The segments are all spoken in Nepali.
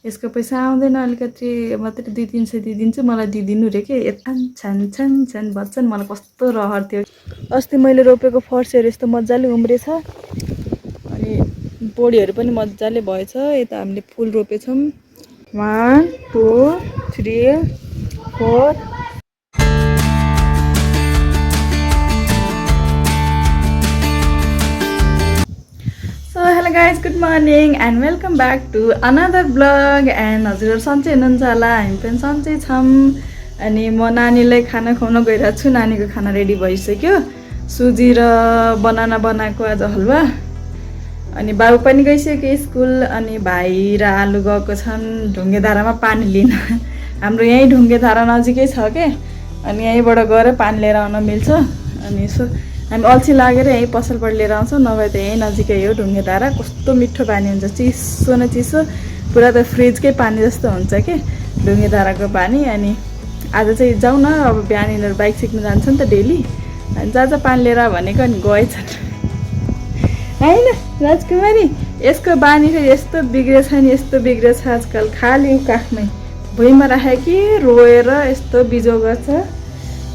यसको पैसा आउँदैन अलिकति मात्रै 200-300 दिइदिन्छु मलाई दिइदिनु रे के छान छान छान छान भन्छन् मलाई कस्तो रहर थियो अस्ति मैले रोपेको फर्सीहरू यस्तो मजाले उम्रेछ अनि बोडीहरू पनि मजाले भएछ यता हामीले फुल रोपेछौँ 1 2 3 4 So hello guys, good morning and welcome back to another vlog and हजुरहरु सन्चै हुनुहुन्छ होला हामी पनि सन्चै छौं अनि म नानीलाई खाना खुवाउन गइरहेको छु नानीको खाना रेडी भइसक्यो सुजी र बनाना बनाएको आज हलुवा अनि बाबु पनि गइसक्यो स्कुल अनि भाइ र आलु गएको छन् ढुङ्गेधारामा पानी लिन हाम्रो यही ढुङ्गेधारा नजिकै छ के अनि यहीबाट गएर पानी लिएर आउन मिल्छ अनि सो हामी अल्छी लागेर यही पसलबाट लिएर आउँछौँ नभए त यही नजिकै हो ढुङ्गेधारा कस्तो मिठो पानी हुन्छ चिसो न चिसो पुरा त फ्रिजकै पानी जस्तो हुन्छ के ढुङ्गेधाराको पानी अनि आज चाहिँ जाउँ न अब बिहान यिनीहरू बाइक सिक्न जान्छ नि त डेली अनि जा पानी लिएर भनेको अनि गएछन् हैन राजकुमारी यसको बानी चाहिँ यस्तो बिग्रेछ नि यस्तो बिग्रेछ आजकल खाली काखमै भुइँमा राखे कि रोएर यस्तो बिजो गर्छ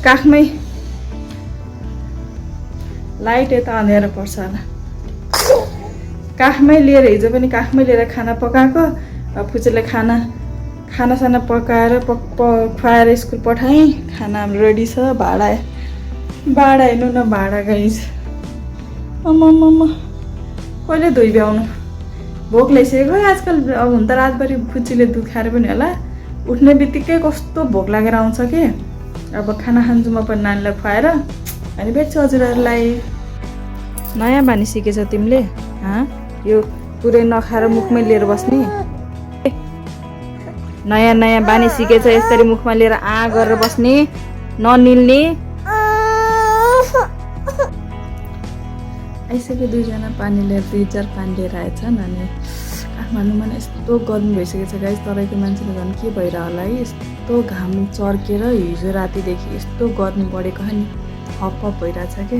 काखमै लाइट यता अँध्यारो पर्छ होला काखमै लिएर हिजो पनि काखमै लिएर खाना पकाएको फुचेले खानासाना पकाएर खुवाएर स्कुल पठाएँ खाना हाम्रो रेडी छ भाडा हेर्नु न भाडा गाइज अम्म कहिले धोइ भ्याउनु भोक लागिसकेको आजकल अब हुन त रातभरि फुचीले दुध खाएर पनि होला उठ्ने बित्तिकै कस्तो भोक लागेर आउँछ के अब खाना खान्छु म पनि नानीलाई खुवाएर अनि भेट्छु हजुरहरूलाई नयाँ बानी सिकेछौ तिमीले यो पुरै नखाएर मुखमै लिएर बस्ने नयाँ बानी सिकेछ यसरी मुखमा लिएर गरेर बस्ने ननिल्ने आइसक्यो दुईजना पानी लिएर 2 जार पानी लिएर आएछन् अनि काठमाडौँमा यस्तो गर्मी भइसकेको छ गाइस तराईको मान्छेले झन् के भइरह होला है यस्तो घाम चर्केर हिजो रातिदेखि यस्तो गर्मी बढेको नि हप भइरहेछ के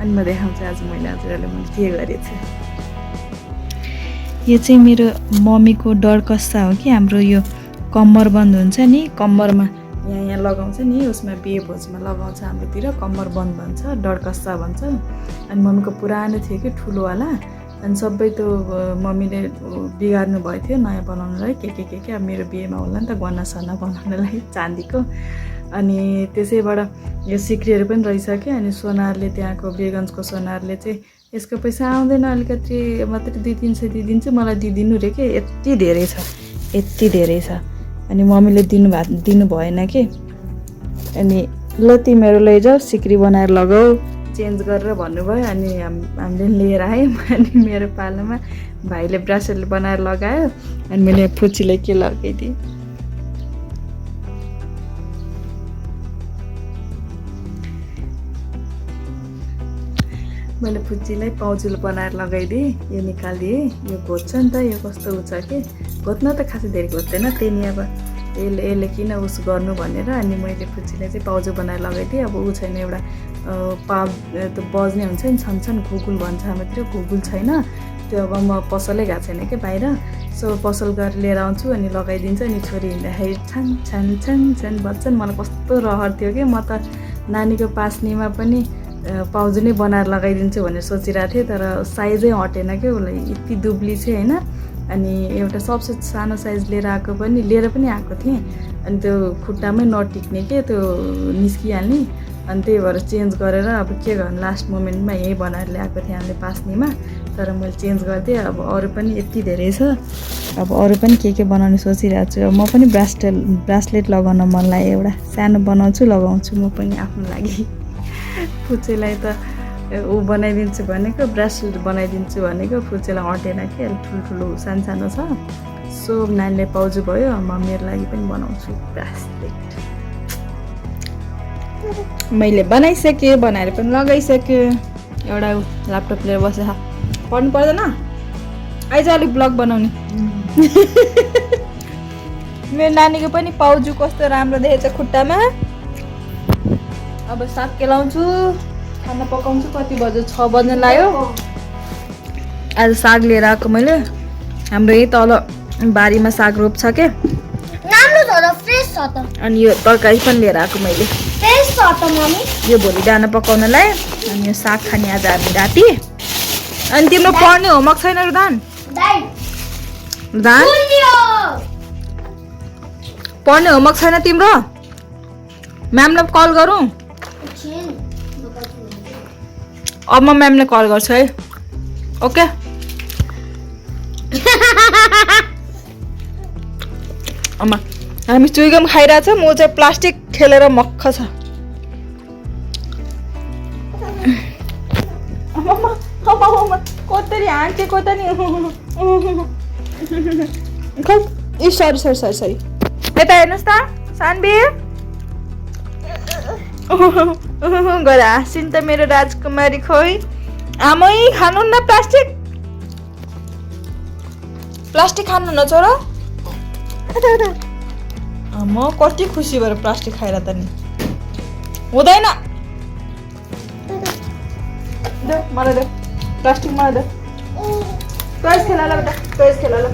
अनि म देखाउँछु आज मैले हजुरहरूले मैले के गरेछु यो चाहिँ मेरो मम्मीको डरकस्सा हो कि हाम्रो यो कम्मर बन्द हुन्छ नि कम्मरमा यहाँ लगाउँछ नि उसमा बिहे भोजमा लगाउँछ हाम्रोतिर कम्मर बन्द भन्छ डरकस्सा भन्छ अनि मम्मीको पुरानो थियो कि ठुलोवाला अनि सबै त्यो मम्मीले बिगार्नु भएको थियो नयाँ बनाउनलाई के अब मेरो बिहेमा होला नि त गहनासना बनाउनलाई चाँदीको अनि त्यसैबाट यो सिक्रीहरू पनि रहेछ कि अनि सोनारले त्यहाँको बेगन्जको सोनारले चाहिँ यसको पैसा आउँदैन अलिकति मात्रै 200-300 दिइदिन्छु मलाई दिइदिनु रे के यति धेरै छ अनि मम्मीले दिनु भएन कि अनि ल तिमीहरू लैजाऊ सिक्री बनाएर लगाऊ चेन्ज गरेर भन्नुभयो अनि हामीले लिएर आयौँ अनि मेरो पालोमा भाइले ब्रासलेट बनाएर लगायो अनि मैले फुचीलाई के लगाइदिएँ मैले फुचीलाई पाउजुल बनाएर लगाइदिएँ यो निकालिदिएँ यो घोच्छ नि त यो कस्तो हुन्छ कि घोच्न त खासै धेरै घोच्दैन त्यही नि अब यसले किन उस गर्नु भनेर अनि मैले फुचीलाई चाहिँ पाउजु बनाएर लगाइदिएँ अब ऊ छैन एउटा त्यो बज्ने हुन्छ नि छन् घुगुल भन्छ हाम्रोतिर घुगुल छैन त्यो अब म पसलै गएको छैन कि बाहिर सो पसल गरेर लिएर आउँछु अनि लगाइदिन्छ अनि छोरी हिँड्दाखेरि छान छान छान छान भन्छन् मलाई कस्तो रहर थियो कि म त नानीको पास्नीमा पनि पाउजु नै बनाएर लगाइदिन्छु भनेर सोचिरहेको थिएँ तर साइजै हटेन क्या उसलाई यति दुब्ली चाहिँ होइन अनि एउटा सबसे सानो साइज लिएर पनि आएको थिएँ अनि त्यो खुट्टामै नटिक्ने के त्यो निस्किहाल्ने अनि त्यही भएर चेन्ज गरेर अब के गर्नु लास्ट मोमेन्टमा यही बनाएर ल्याएको थिएँ हामीले पास्नीमा तर मैले चेन्ज गरिदिएँ अब अरू पनि यति धेरै छ अब अरू पनि के बनाउने सोचिरहेको छु म पनि ब्रासलेट लगाउन मन लाग्यो एउटा सानो लगाउँछु म पनि आफ्नो लागि फुचेलाई त ऊ बनाइदिन्छु भनेको ब्रासलेट बनाइदिन्छु भनेको फुचेलाई हटेन कि अलि ठुल्ठुलो सानो छ सो नानीले पाउजु भयो म मेरो लागि पनि बनाउँछु ब्रासलेट मैले बनाइसकेँ बनाएर पनि लगाइसकेँ एउटा ल्यापटप लिएर बसेर पढ्नु पर्दैन आइज अलिक ब्लग बनाउने मेरो नानीको पनि पाउजु कस्तो राम्रो देखेछ खुट्टामा अब साग केलाउँछु खाना पकाउँछु कति बज्यो 6 बज्न लाग्यो आज साग लिएर आएको मैले हाम्रो यही तल बारीमा साग रोप्छ के राम्रो छ त फ्रेस छ त अनि यो तरकारी पनि लिएर आएको मैले फ्रेस छ त मम्मी यो भोलि बिहान पकाउनलाई अनि यो साग खाने आज हामी राति अनि तिम्रो पढ्ने होमवर्क छैन रुदान दाइ रुदान पढ्ने होमवर्क छैन तिम्रो म्यामलाई कल गरौँ अब म म्यामले कल गर्छु है ओके अम्मा हामी चुइगम खाइरहेछ म चाहिँ प्लास्टिक खेलेर मक्ख छ कतरी हाँकेको त नि ए सरी सरी सरी सरी यता हेर्नुहोस् त सानबीर गएर हाँसिन् त मेरो राजकुमारी खोइ आमै खानु न प्लास्टिक प्लास्टिक खानु न छोरो म कति खुसी भएर प्लास्टिक खाएर त नि हुँदैन दे मलाई दे प्लास्टिक मलाई दे टोइस खेला ल बेटा टोइस खेला ल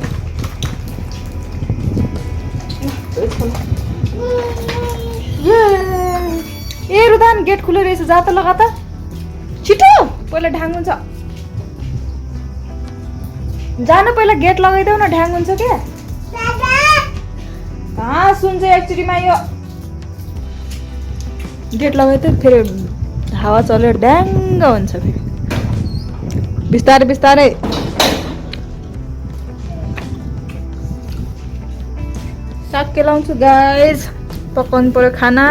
टोइस खेला ए रुदान गेट खुले रहेछ जा त लगा त छिटो पहिला ढ्याङ हुन्छ जानु पहिला गेट लगाइदेऊ न ढ्याङ हुन्छ के कहाँ सुन्छ एकचोटिमा यो गेट लगाइदियो फेरि हावा चलेर ड्याङ्ग हुन्छ फेरि बिस्तारै बिस्तारै साग केलाउँछु गाइस पकाउनु पर्यो खाना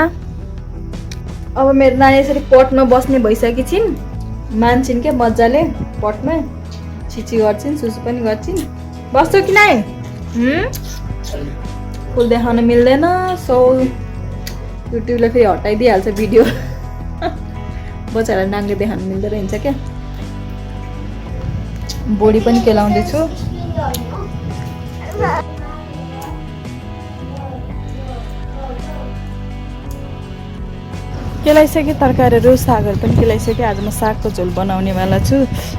अब मेरो नानी यसरी पटमा बस्ने भइसकेकी छिन् मान्छन् क्या मजाले पटमा छिची गर्छिन् सुसु पनि गर्छिन् बस्छौ कि नाइ फुल देखाउन मिल्दैन सो युट्युबले फेरि हटाइदिइहाल्छ भिडियो बच्चाहरूलाई नाङ्गे देखाउन मिल्दो रहन्छ क्या बोडी पनि केलाउँदैछु केलाइसकेँ तरकारीहरू सागहरू पनि केलाइसकेँ आज म सागको झोल बनाउनेवाला छु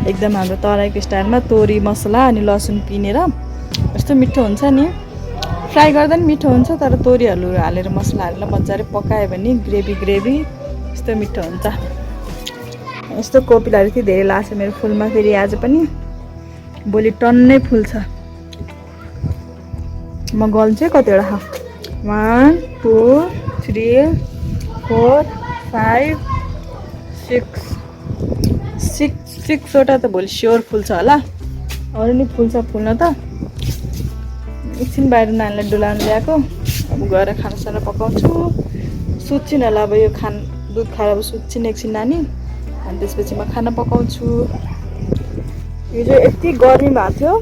एकदम हाम्रो तराईको स्टाइलमा तोरी मसला अनि लसुन पिनेर यस्तो मिठो हुन्छ नि फ्राई गर्दा पनि मिठो हुन्छ तर तोरीहरू हालेर मसला हालेर मजाले पकायो भने ग्रेभी ग्रेभी यस्तो मिठो हुन्छ यस्तो कोपिलाहरू चाहिँ धेरै लाग्छ मेरो फुलमा फेरि आज पनि भोलि टन्नै फुल्छ म गल्छु कतिवटा खाऊ 1 2 3 4 5 6 6वटा त भोलि स्योर फुल्छ होला अरू नि फुल्छ फुल्न त एकछिन बाहिर नानीलाई डुलाउनु ल्याएको अब गएर खानासाना पकाउँछु सुत्छिन् होला अब यो दुध खाएर अब सुत्छिन् एकछिन नानी अनि त्यसपछि म खाना पकाउँछु हिजो यति गर्मी भएको थियो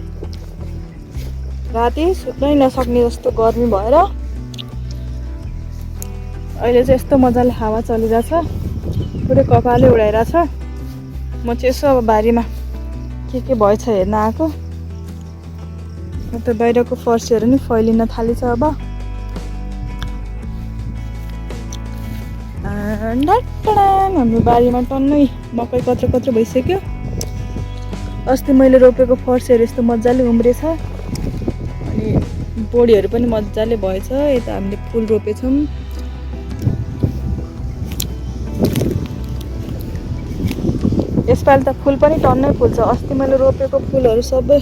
राति सुत्नै नसक्ने जस्तो गर्मी भएर अहिले चाहिँ यस्तो मजाले हावा चलिरहेछ पुरै कपालै उडाइरहेछ म चाहिँ यसो अब बारीमा के भएछ हेर्न आएको त बाहिरको फर्सीहरू नि फैलिन थालेछ अब हाम्रो बारीमा टन्नै मकै कत्रो कत्रो भइसक्यो अस्ति मैले रोपेको फर्सीहरू यस्तो मजाले उम्रेछ अनि बोडीहरू पनि मजाले भएछ यता हामीले फुल रोपेछौँ यसपालि त फुल पनि टन्नै फुल्छ अस्ति मैले रोपेको फुलहरू सबै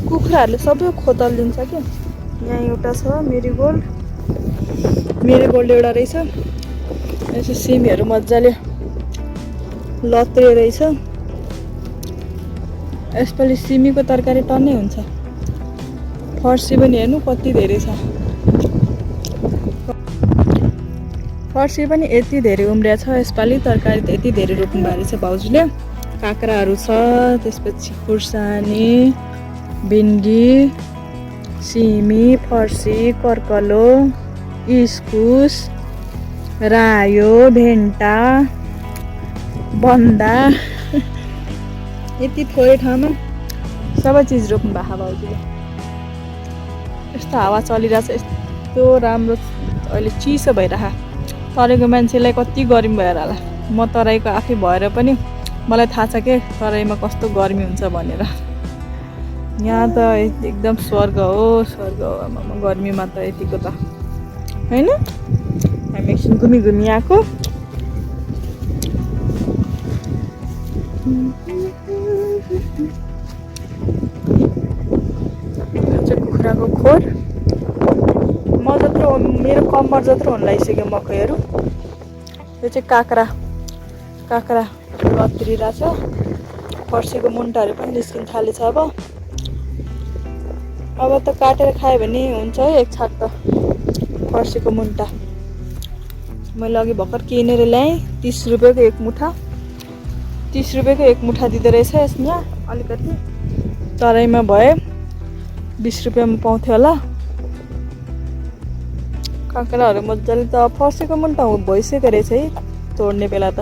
कुखुराहरूले सबै खोतलिदिन्छ क्या यहाँ एउटा छ मेरीगोल्ड एउटा रहेछ यसो सिमीहरू मजाले लत्रे रहेछ यसपालि सिमीको तरकारी टन्नै हुन्छ फर्सी पनि हेर्नु कति धेरै छ फर्सी पनि यति धेरै उम्रिया छ यसपालि तरकारी त यति धेरै रोप्नु भएको रहेछ भाउजूले काँक्राहरू छ त्यसपछि खुर्सानी भिन्डी सिमी फर्सी कर्कलो इस्कुस रायो भेन्टा बन्दा यति थोरै ठाउँमा सबै चिज रोप्नु भएको भाउजूले यस्तो हावा चलिरहेछ यस्तो राम्रो अहिले चिसो भइरहेको तराईको मान्छेलाई कति गर्मी भएर होला म तराईको आफै भएर पनि मलाई थाहा छ के तराईमा कस्तो गर्मी हुन्छ भनेर यहाँ त एकदम स्वर्ग हो आमामा गर्मीमा त यतिको त होइन हामी एकछिन घुमी आएको कुखुराको खोर म जत्रो मेरो कम्मर जत्रो हुन लागिसक्यो मकैहरू यो चाहिँ काँक्रा लत्रिरहेछ फर्सीको मुन्टाहरू पनि निस्किन थालेछ अब त काटेर खायो भने हुन्छ है एक छाक त फर्सीको मुन्टा मैले अघि भर्खर किनेर ल्याएँ 30 रुपियाँको एक मुठा 30 रुपियाँको एक मुठा दिँदो रहेछ यसमा अलिकति तराईमा भए 20 रुपियाँमा पाउँथ्यो होला काँक्राहरू मजाले त फर्सीको मुन्टा भइसक्यो रहेछ है तोड्ने बेला त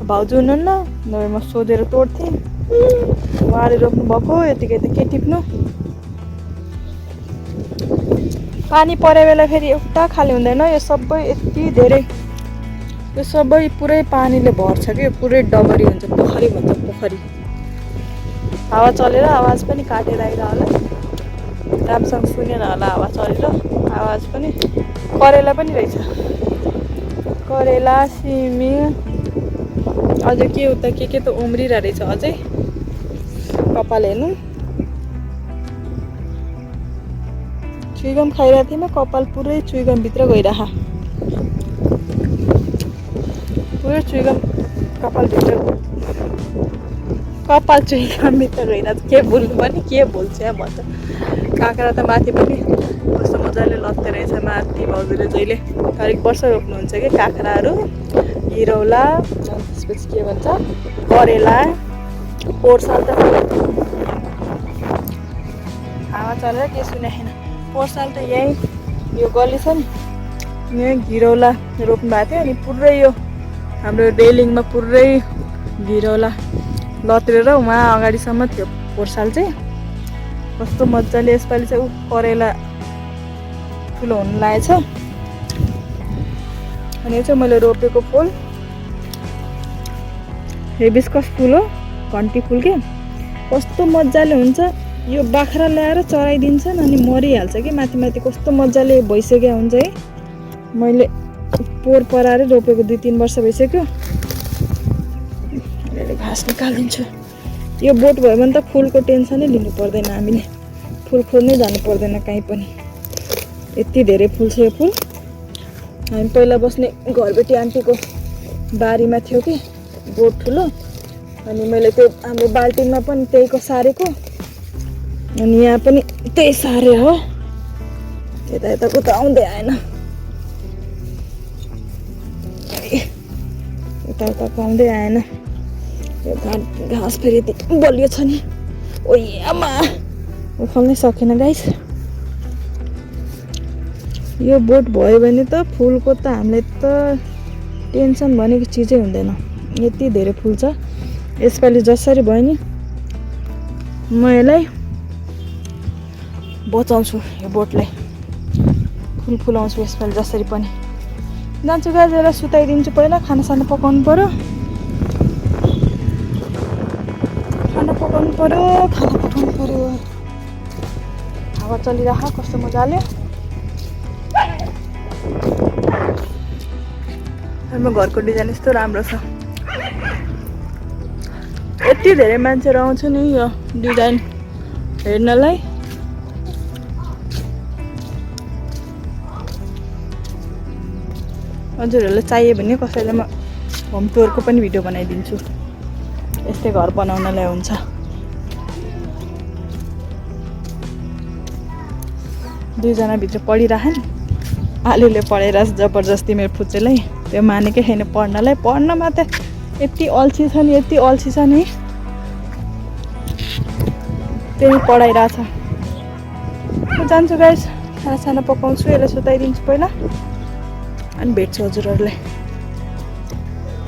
भाउजू हुनुहुन्न नभए म सोधेर तोड्थेँ उहाँले रोप्नु भएको यतिकै त के टिप्नु पानी परे बेला फेरि एउटा खाली हुँदैन यो सबै यति धेरै यो सबै पुरै पानीले भर्छ कि पुरै डबरी हुन्छ पोखरी भन्छ पोखरी हावा चलेर आवाज पनि काटेर आइरह होला राम्रोसँग सुनेन होला हावा चलेर आवाज पनि करेला पनि रहेछ करेला सिमी अझ के उता के त उम्रिरहेको रहेछ अझै कपाल हेर्नु चुइगम खाइरहेको थिएँ म कपाल पुरै चुइगमभित्र गइरह पुरै चुइगम कपालभित्र कपाल चुइगमभित्र गइरहेको के भुल्नु पनि के भुल्छ भन्छ काँक्रा त माथि पनि कस्तो मजाले लत्ते रहेछ माथि भाउजूले जहिले हरेक वर्ष रोप्नुहुन्छ कि काँक्राहरू हिरौला त्यसपछि के भन्छ करेला पोहोर साल त हावा चलेर के सुने छैन पोहोर साल त यहीँ यो गली छ नि यहीँ घिरौला रोप्नु भएको थियो अनि पुरै यो हाम्रो रेलिङमा पुरै घिरौला लत्रेर उहाँ अगाडिसम्म थियो पोहोर साल चाहिँ कस्तो मजाले यसपालि चाहिँ करेला ठुलो हुनु लागेछ अनि यो चाहिँ मैले रोपेको फुल हिबिस्कस फुल हो घन्टी फुल के कस्तो मजाले हुन्छ यो बाख्रा ल्याएर चराइदिन्छन् अनि मरिहाल्छ कि माथि माथि कस्तो मजाले भइसक्यो हुन्छ है मैले पोहोर पराएर रोपेको 2-3 वर्ष भइसक्यो अहिले घाँस निकालिदिन्छु यो बोट भयो भने त फुलको टेन्सनै लिनु पर्दैन हामीले फुल खोज्नै जानु पर्दैन कहीँ पनि यति धेरै फुल छ यो फुल हामी पहिला बस्ने घरबेटी आन्टीको बारीमा थियो कि बोट ठुलो अनि मैले त्यो हाम्रो बाल्टिनमा पनि त्यहीको सारेको अनि यहाँ पनि त्यही सारे हो यताको त आउँदै आएन यताको आउँदै आएन यो घाँस फेरि यति बलियो छ नि ओ आमा उखाल्नै सकेन गाइस यो बोट भयो भने त फुलको त हामीलाई त टेन्सन भनेको चिजै हुँदैन यति धेरै फुल छ यसपालि जसरी भयो नि म यसलाई बचाउँछु यो बोटलाई फुल फुलाउँछु यसपालि जसरी पनि जान्छु गाजेर सुताइदिन्छु पहिला खानासाना पकाउनु पर्यो खाना पकाउनु पर्यो हावा चलिरह कस्तो मजाले हाम्रो घरको डिजाइन यस्तो राम्रो छ यति धेरै मान्छेहरू आउँछ नि यो डिजाइन हेर्नलाई हजुरहरूलाई चाहियो भने कसैलाई म होम टुरको पनि भिडियो बनाइदिन्छु यस्तै घर बनाउनलाई हुन्छ दुईजना भित्र पढिरह नि आलुले पढेर जबरजस्ती मेरो फुच्चेलाई त्यो मानेकै छैन पढ्नलाई पढ्नमा त यति अल्छी छ नि त्यही पढाइरहेछ म जान्छु गाइस खानासाना पकाउँछु यसलाई सुताइदिन्छु पहिला अनि भेट्छु हजुरहरूलाई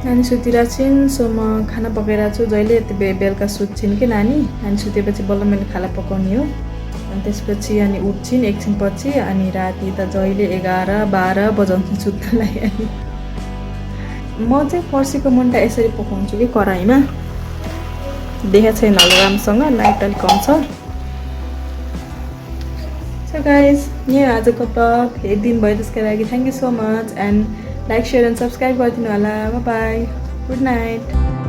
नानी सुतिरहेको छिन् सो म खाना पकाइरहेको छु जहिले यति बेलुका सुत्छिन् कि नानी सुतेपछि बल्ल मैले खाना पकाउने हो अनि त्यसपछि अनि उठ्छिन् एकछिन पछि अनि राति त जहिले 11-12 बजाउँछन् सुत्नलाई अनि म चाहिँ फर्सीको मुन्टा यसरी पकाउँछु कि कराईमा देखेको छैन होला राम्रोसँग लाइट अलिक कम छ सो गाइज यहाँ आजको ब्लग हेरिदिनु भयो त्यसको लागि thank you so much and like share and subscribe गरिदिनु होला बाई गुड नाइट